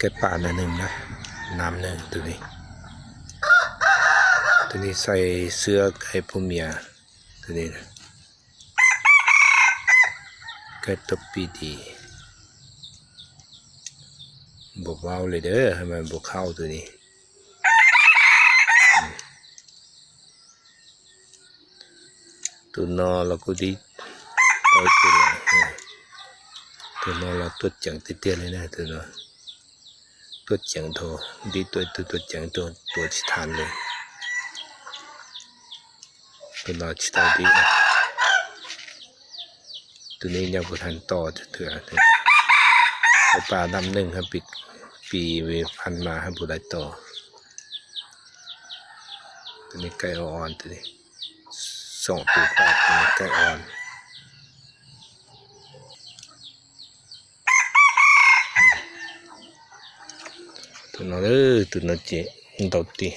Kaij pam na neeg na, nam neeg tus ni, tus ni xais xwab kaij phooj mias, tus ni kaij tauj pij di, npau vaub li dawb mas npau khauj tus ni. Tus no los kuj dib tau tus lawm, tus no los tuaj ceev tiag tiag li na, tus no tuaj ceev thaum dib tuaj, tus tuaj ceev tuaj tuaj tsis tham li. Tus no tsis tau dib. Tus ni nyob puv hlan to, kaij pam nam neeg hab pis, pis ve fan mas hab puv lais to. Tus ni kaij o o, tus ni xoom tus pam, tus ni kaij o o. Tus no, tus no ces ntau tig,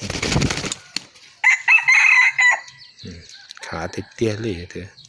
khav tiag tiag li thiab.